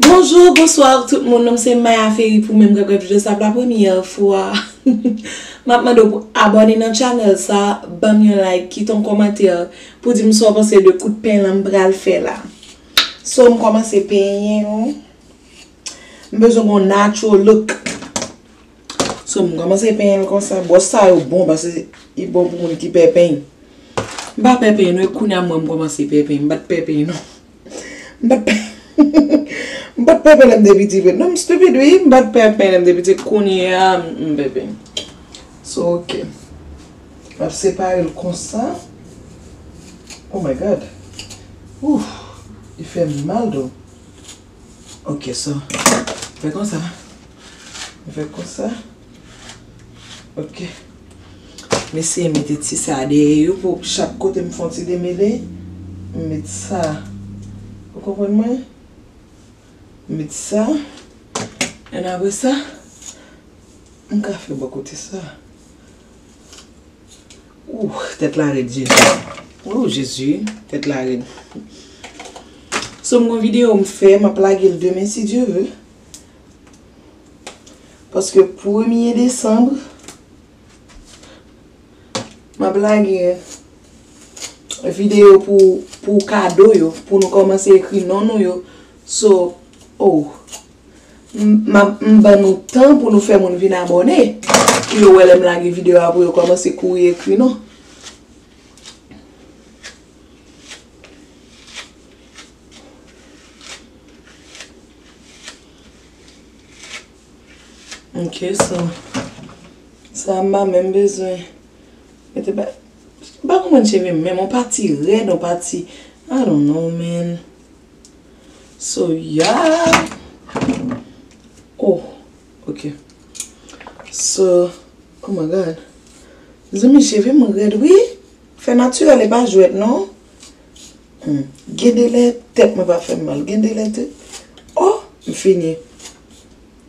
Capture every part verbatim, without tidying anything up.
Bonjou, bonswa tout moun, non m se Maya Ferry pou menm k ap gade videyo sa pou la premyè fwa. M ap mande w pou abòne nan channel sa, ban m yon like, kite yon kòmantè pou di m sa w panse de kout pen lan m pral fè la. So, m kòmanse penyen l. M bezwen yon natural look. So, m kòmanse penyen l konsa. Bwòs sa yo bon, paske li bon pou moun ki pè peny. M pa pè peny non, e kounye a mwen m kòmanse pè peny. M pa t pè peny non. M pa t pè, m pa t pè peny lè m te piti vre. Non, m stupid wi, m pa t pè peny lè m te piti. Kounye a, m pè peny. So, ok. M ap separe l konsa. Oh my God. Ouf, li fè m mal, though. Ok, so, fè konsa. Fè konsa. Ok. M eseye mete ti sa dèyè yo pou chak kote m fè yon ti demele. M met sa. Ou konprann mwen? M met sa. And apre sa, m ka fè bò kote sa. Ouh, tèt la rèd, Jezi. Ouh, Jezi, tèt la rèd. So, m gon videyo m fè, m ap lage l demen, si Dye ve. Paske premye desanm, m ap lage videyo pou, pou kado yo, pou nou kòmanse ekri non nou yo. So, oh. M, m ap, m ban nou tan pou nou fè moun vin abòne. Pou yo wè lè m lage videyo a, pou yo kòmanse kouri ekri non. Ok, so, sa m pa menm bezwen mete ba, m pa konprann cheve m, menm yon pati rèd, yon pati, I don't know, man. So, yeah. Oh, ok. So, oh my God. Zanmi, cheve m rèd, wi. Fè natirèl, e pa jwèt, non. Hmm. Gen de lè, tèt mwen pa fè m mal. Gen de lè, te, oh, m fini.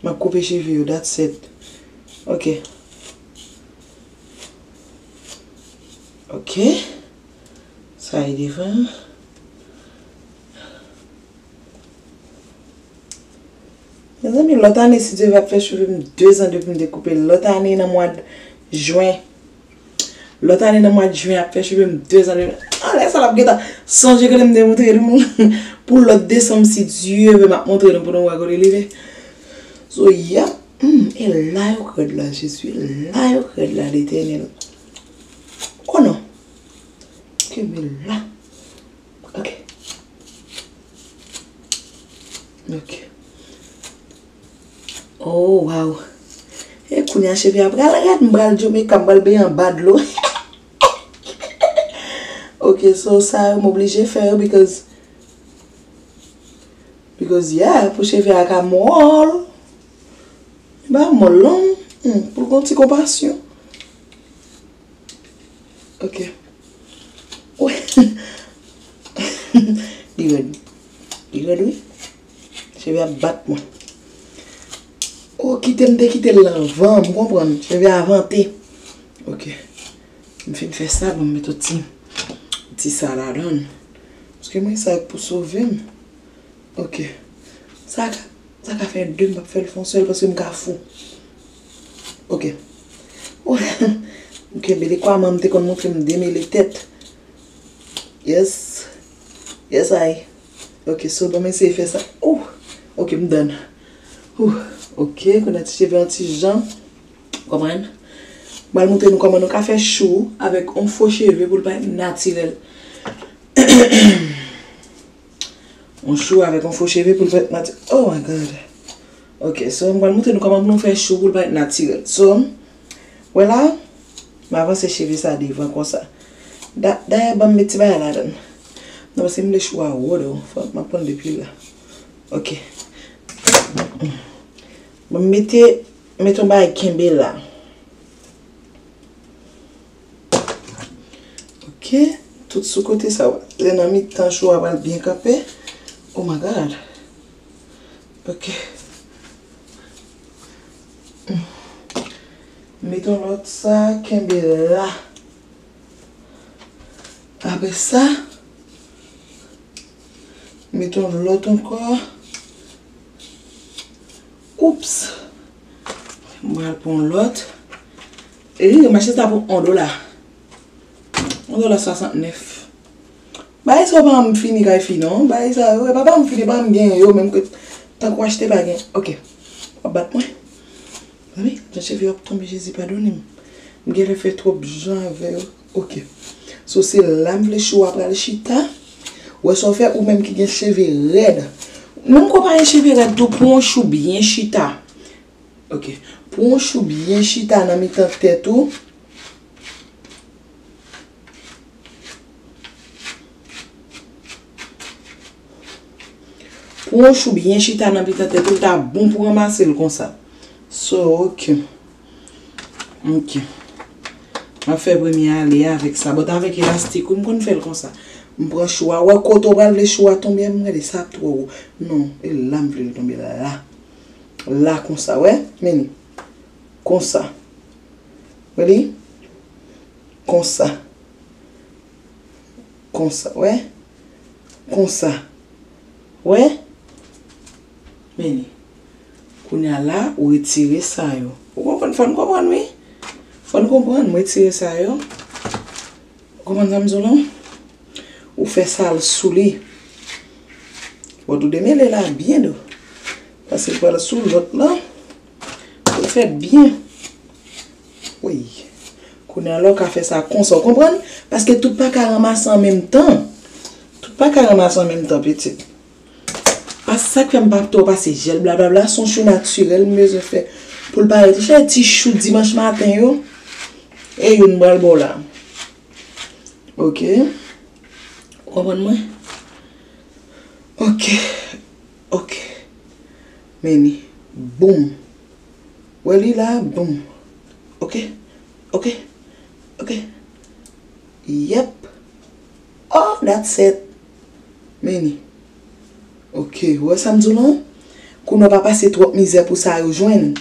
M ap koupe cheve yo, that's it. Ok. Ok. Sa e devan. Mezanmi, lòt ane, si Dye vle, ap fè cheve m de zan depi m te koupe l. Lòt ane, nan mwa jen. Lòt ane, nan mwa jen, ap fè cheve m de zan depi. Ah, lè sa l ap gentan sonje kote m te montre nou. Pou lòt desanm, si Dye vle, m ap montre nou pou nou wè kote li ye. So, yap. Hmm, e la yo k rèd la, Jezi. E la yo k rèd la, Letènèl. Oh non. Kenbe la. Ok. Ok. Oh, wow. E kounye a cheve a pral rèd, m pral Jamaica, m pral benyen anba dlo. Ok, so sa yo m oblije fè yo because, because, yeah, pou cheve a ka mòl. Ba mòl non. Hmm, pou l gon ti konpasyon. Ok. Wi. Li rèd. Li rèd, wi. Cheve ap bat mwen. Oh, kite m te kite l nan van, m konprann. Cheve a vante. Ok. M fin fè sa, bon, m met yon ti, ti sa ladan l. Paske mwen sa pou sove m. Ok. Sa ka, sa ka fè de, m p ap fè l fè yon sèl paske m ka fou. Ok. M kenbe li kwa, manman m te konn montre m demele tèt. Yes. Yes, I. Ok, so, bon, m eseye fè sa. Ouh. Ok, m done. Ouh. Ok, kounye a ti cheve an ti jan. Konprann? M pral montre nou kòman nou ka fè chou avèk yon fo cheve pou l parèt natirèl. Yon chou avèk yon fo cheve pou l parèt nati-, oh my God. Ok, so m pral montre nou kòman pou nou fè chou pou l parèt natirèl. So, wè la, m avanse cheve sa devan konsa. Da-, dayè, ban m met ti bagay ladan l. Non, paske m vle chou a wo, though. Fò m ap pran l depi la. Ok. Bon, m mete, mete yon bagay kenbe la. Ok. Tout sou kote sa, lè nan mitan chou a pral byen kanpe. Oh my God. Ok. Mete yon lòt sa, kenbe la. Apre sa, mete yon lòt ankò. Oups. M pral pran yon lòt. E, machin sa pou yon dola. Yon dola swasantnèf. Bagay sa yo pa janm fini kay fi non. Bagay sa yo, e pa, pa janm fini, pa janm gen yo, menm ke tankou achte pa gen. Ok. W ap bat mwen. Zanmi, jan cheve yo ap tonbe, Jezi padone m. M genlè fè twòp jan avè yo. Ok. So, se la m vle chou a pral chita. Wè sa w fè, ou menm ki gen cheve rèd. Menm ke w pa gen cheve rèd tou, pran yon chou byen chita. Ok. Pran yon chou byen chita nan mitan tèt ou. Pran yon chou byen chita nan mitan tèt ou, l ta bon pou ranmase l konsa. So, ok. Ok. M ap fè premye ale avèk sa. But avèk elastik, wi, m konn fè l konsa. M pran chou a. Wè kote w pral vle chou a tonbe a, m gade sa ap twò wo. Non, e la m vle l tonbe la. La konsa, wè. Men li. Konsa. Wè li? Konsa. Konsa, wè. Konsa. Wè? Men li. Kounye a la, ou retire sa yo. Ou konprann? Fò n konprann, wi. Fò n konprann, m retire sa yo. Ou konprann sa m di w lan? Ou fè sa l sou li. Bon, ou demele la byen dou. Paske l pral sou lòt lan. Pou l fèt byen. Wi. Kounye a la, ou ka fè sa konsa, ou konprann? Paske tout pa ka ranmase an menm tan. Tout pa ka ranmase an menm tan, pitit. Paske sa k fè m pa twò pase jèl blablabla, se yon chou natirèl m bezwen fè pou l parèt. Ou chè ti chou dimanch maten yo, e youn m pral ba w la. Ok. Ou konprann mwen? Ok. Ok. Men li. Boum. Wè li la, boum. Ok. Ok. Ok. Yep. Oh, that's it. Men li. Ok, ou wè sa m di w lan? Kounye a w pa pase twòp mizè pou sa yo jwenn.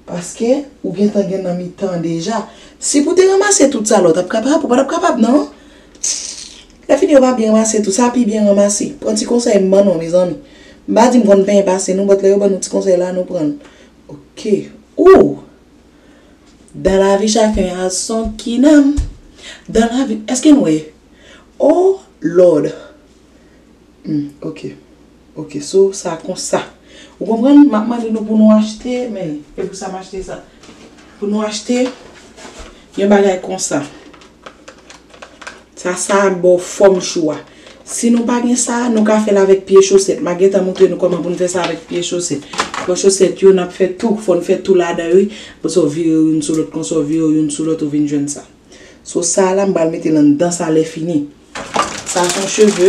Paske ou gentan gen nan mitan deja. Si pou te ranmase tout sa la, w t ap kapab, ou pa t ap kapab, non. Lè fini, yo pa byen ranmase tou. Sa pi byen ranmase. Pran ti konsèy m ban nou, mezanmi. M pa di m konn penyen pase nou, but lè yo ban nou ti konsèy la, nou pran l. Ok. Ou! Dans la vie, chacun a son kinam. Dans la vie, èske nou wè? Oh, Lord. Hmm, ok. Ok, so, sa konsa. Ou konprann? M ap mande nou pou nou achte, men, e pou sa m achte sa. Pou nou achte yon bagay konsa. Sa, sa ba w fòm chou a. Si nou pa gen sa, nou ka fè l avèk pye chosèt. M a gentan montre nou kòman pou n fè sa avèk pye chosèt. Pran chosèt yo, n ap fè tou, fò n fè tou ladan yo, wi. Apre sa, w vire yo youn sou lòt, konsa w vire yo youn sou lòt, ou vin jwenn sa. So, sa la, m pral mete l anndan sa lè fini. Sa se yon cheve.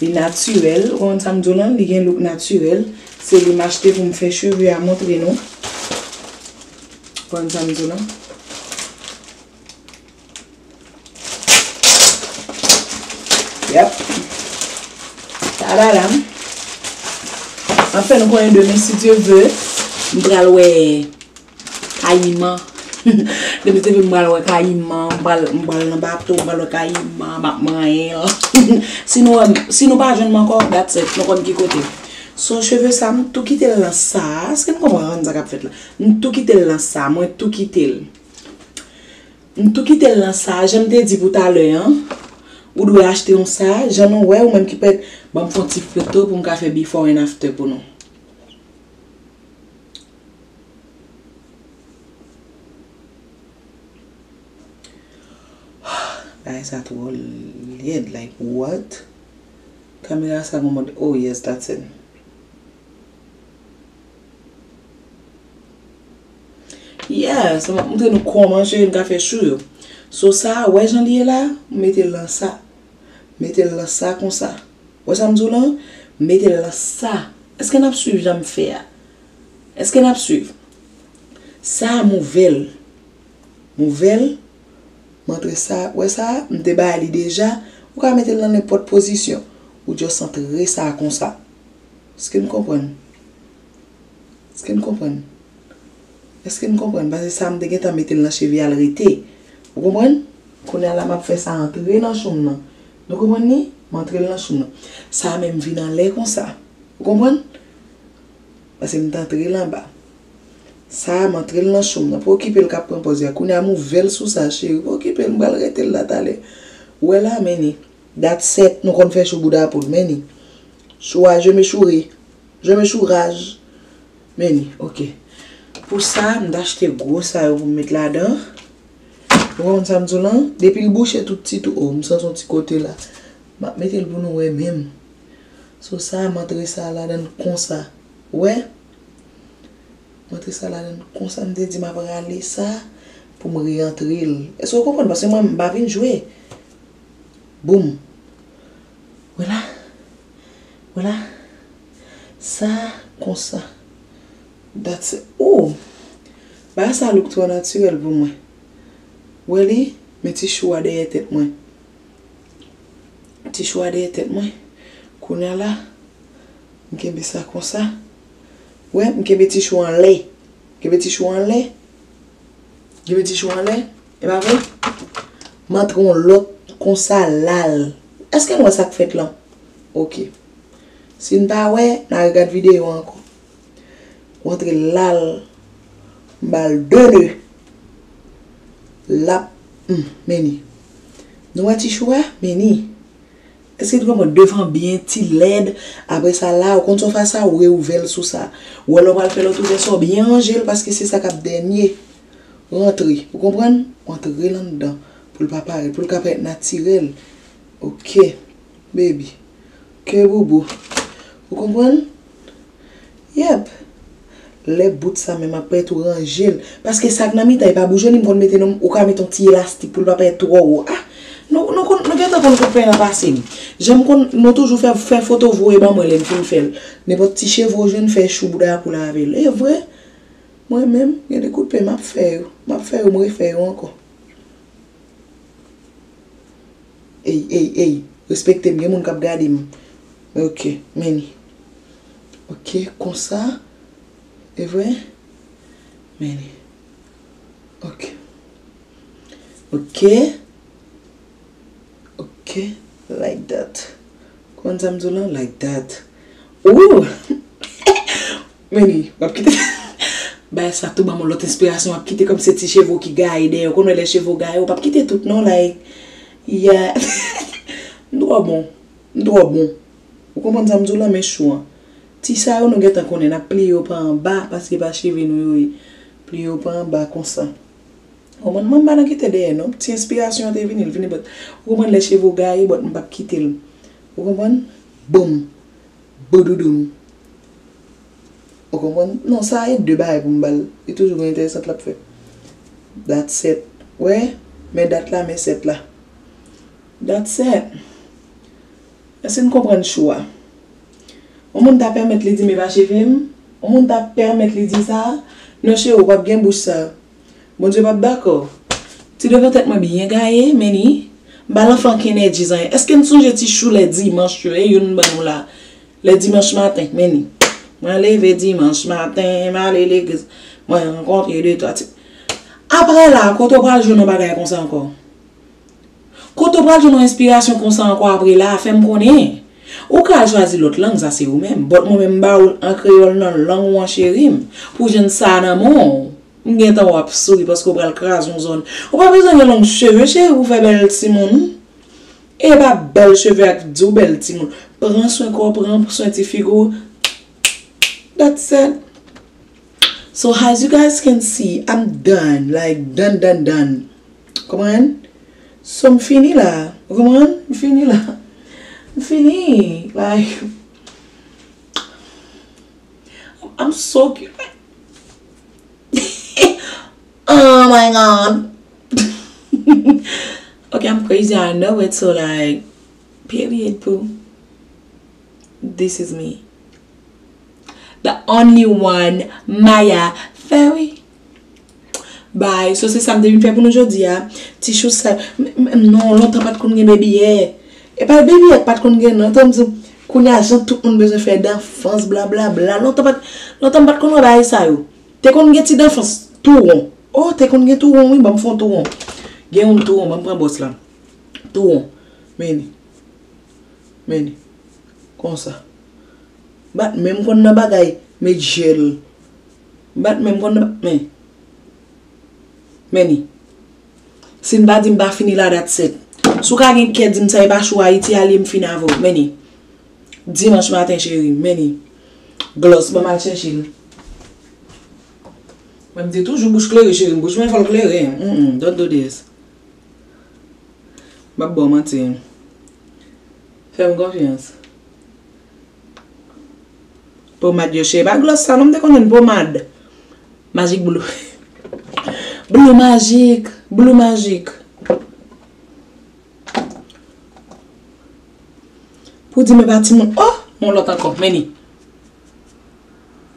Li natirèl. Ou konprann sa m di w lan? Li gen look natirèl. Se li m achte pou m fè cheve a, montre nou. Ou konprann sa m di w lan? Yep. Tadadam. Anfen, nou konnen demen, si Dye vle, m pral wè Kayiman. Demen, si Dye vle, m pral wè Kayiman, m pral, m pral nan bato, m pral wè Kayiman, m ap manyen l. Si nou, si nou pa jwenn m ankò, that's it, nou konn ki kote. So, cheve sa, m tou kite l nan sa. Èske n konprann sa k ap fèt la? M tou kite l nan sa, mwen tou kite l. M tou kite l nan sa, jan m te di pou talè an, ou dwe achte yon sa, jan nou wè, ou menm ki pèt, ban m fè yon ti foto pou m ka fè before and after pou nou. Bagay sa twò lèd, like, what? Kamera sa gon mòd, oh yes, that's it. Yeah, so m ap montre nou kòman cheve n ka fè chou yo. So sa, wè jan li ye la, m mete l nan sa. M mete l nan sa konsa. Wè sa m di w lan? M mete l nan sa. Èske n ap swiv jan m fè a? Èske n ap swiv? Sa a m ouvè l. M ouvè l. M antre sa. Wè sa? M te bay li deja. Ou ka mete l nan nenpòt pozisyon. Ou just antre sa konsa. Èske n konprann? Èske n konprann? Èske n konprann? Paske sa m te gentan mete l nan cheve a, l rete. Ou konprann? Kounye a la, m ap fè sa antre nan chou m nan. Nou konprann li? M antre l nan chou m nan. Sa a menm vin anlè konsa. Ou konprann? Paske m t antre l anba. Sa a, m antre l nan cho m nan. Pa okipe l k ap pran pòz ya. Kounye a, m ouvè l sou sa, cheri. Pa okipe l, m pral rete l la talè. Ou wè la, men ni. That's it. Nou konn fè cho bouda pou l, men ni. Cho a, je me chourai. Je me chouraj. Men ni, ok. Pou sa, m t achte gwo sa yo pou m met ladan. Ou konprann sa m di w lan? Depi l bouche tout ti tou, oh, m santi yon ti kote la. M ap mete l pou nou wè menm. So sa, m antre sa ladan l konsa. Wè? M antre sa ladan l konsa, m te di m ap rale sa pou m reyantre l. Èske w konprann? Paske mwen, m pa vin jwe. Boum. Wè la. Wè la. Sa, konsa. That's it. Oh! Bagay sa look twò natirèl pou mwen. Wè li, men ti chou a dèyè tèt mwen. Ti chou a dèyè tèt mwen. Kounye a la, m kenbe sa konsa. Wè, m kenbe ti chou anlè. Kenbe ti chou anlè. Kenbe ti chou anlè. E pa vre? M antre yon lòt konsa la l. Èske n wè sa k fèt lan? Ok. Si n pa wè, n a regad videyo ankò. Ou antre la l, m ba l de nè. L ap, hmm, men ni. Nou wè ti chou a? Men ni. Èske n konprann? Devan byen, ti lèd. Apre sa la, ou konn sa w fè sa, ou reouvè l sou sa. Ou wè lè w pral fè lòt ouvè sa, w byen ranje l, paske se sa k ap dènye rantre. Ou konprann? Ou antre l anndan pou l pa parèt, pou l ka parèt natirèl. Ok. Baby. Ke boubou. Ou konprann? Yep. Lè bout sa menm ap prèt ou ranje l. Paske sa k nan mitan, e pa boujoli m konn mete non, ou ka mete yon ti elastik pou l pa parèt twò wo. Ah, nou, nou konn, nou gentan konn kote pèl lan pase m. Jan m konn, nou toujou fè, fè foto voye ban mwen lè n fin fè l. Nenpòt ti cheve w jwenn fè chou bouda pou l avè l. E vre, mwen menm, gen de kout pè m ap fè yo. M ap fè yo, m refè yo ankò. Ey, ey, ey, respekte m, gen moun k ap gade m. Ok, men ni. Ok, konsa. E vre? Men ni. Ok. Ok. Ok, like that. Konn sa m di w lan? Like that. Ooh! Men ni, w ap kite. Bay sa tou ban m yon lòt enspirasyon, w ap kite kòm se ti cheve w ki gaye dèyè. Ou konn wè lè cheve w gaye, w p ap kite tout non, like, yeah. M twò bon. M twò bon. Ou konprann sa m di w lan, men chou an. Ti sa yo nou gentan konnen, n ap pliye yo pa anba, paske pa cheve nou yo ye. Pliye yo pa anba konsa. Ou konprann? Mwen m pa nan kite dèyè non. Ti enspirasyon an te vini, l vini, but ou konprann lè cheve w gaye, but m p ap kite l. Ou konprann? Boum. Boudoudoum. Ou konprann? Non, sa e de bagay pou m ba l. Li toujou gen enteresan l ap fè. That's it. Wè, men dat la, men sèt la. That's it. Èske n konprann chou a? Yon moun ta pèmèt li di m e pa cheve m? Yon moun ta pèmèt li di sa? Non cheri, w p ap gen bouch sa. Bondye p ap dakò. Ti devan tèt mwen byen gaye, men ni. M pa lanfan k energy zanyen. Èske n sonje ti chou lè dimanch yo? E youn m ban nou la. Lè dimanch maten, men ni. Mwen leve dimanch maten, m ale legliz. Mwen rankontre de twa ti. Apre la, kote w pral jwenn yon bagay konsa ankò? Kote w pral jwenn yon enspirasyon konsa ankò apre la? Fè m konnen. Ou ka al chwazi lòt lang, sa se ou menm. But mwen menm, m ba ou l an kreyòl nan lang ou an, cheri m. Pou w jwenn sa nan men w. M gentan wè w ap souri paske w pral kraze yon zòn. Ou pa bezwen gen long cheve, cheri, pou w fè bèl timoun. E pa bèl cheve a k di w bèl timoun. Pran swen kò w, pran swen ti figi w. That's it. So as you guys can see, I'm done, like, done, done, done. Konprann? So m fini la. Ou konprann? M fini la. M fini. Like, I'm so cute. Oh my God. Okay, I'm crazy, I know it, so, like, period, poo. This is me. The only one, Maya Ferry. Bye. So, se sa m te vin fè pou nou jodi a. Ti chou sa. M, m, non, lontan pa t konn gen baby hair. E pa baby hair pa t konn gen, non. Tan m di w, kounye a, jan tout moun bezwen fè danfans, blablabla. Lontan pa t, lontan m pa t konn wè bagay sa yo. Te konn gen ti danfans tou won. Oh, te konn gen tou won, wi, ban m fè yon tou won. Gen yon tou won, ban m pran bòs la. Tou won. Men ni. Men ni. Konsa. Bat menm konn nan bagay. Met jèl. M pa t menm konn, men. Men ni. Si n pa di m pa fini la, that's it. Si w ka gen kè di m sa e pa chou Ayiti a l ye, m fini avè w. Men ni. Dimanch maten, cheri, men ni. Gloss, ban m al chèche l. Mwen m di toujou bouch klere, cheri, bouch mwen fò l klere. Mm, mm, don't do this. M ap ba w manti. Fè m konfyans. Pomad yo chè. E pa Gloss sa non, m te konnen pomad. Magic Blue. Blue Magic. Blue Magic. Pou di m e pa timoun. Oh, yon lòt ankò. Men ni.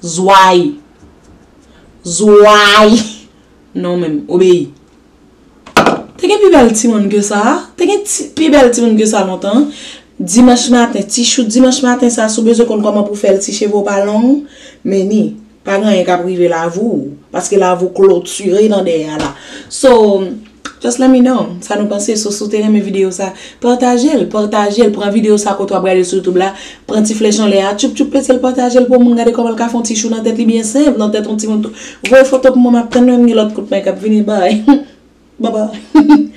Zway. Zway. Non menm, obeyi. Te gen pi bèl timoun ke sa. Te gen ti, pi bèl timoun ke sa lontan. Dimanch maten, ti chou dimanch maten sa, si w bezwen konn kòman pou fè l, si cheve w pa long, men ni, pa gen anyen k ap rive lavi w, paske lavi w klotire nan dèyè a la. So, just let me know, sa nou panse, so, si w te renmen videyo sa, pataje l, pataje l, pran videyo sa kote w ap gade sou YouTube la, pran ti flèch anlè a, tchoup tchoup peze l, pataje l pou moun gade kòman l ka fè yon ti chou nan tèt li byen senp, nan tèt yon timoun tou. Voye foto pou mwen, m ap tann nou, m gen lòt kout men k ap vini, bye. Bye bye.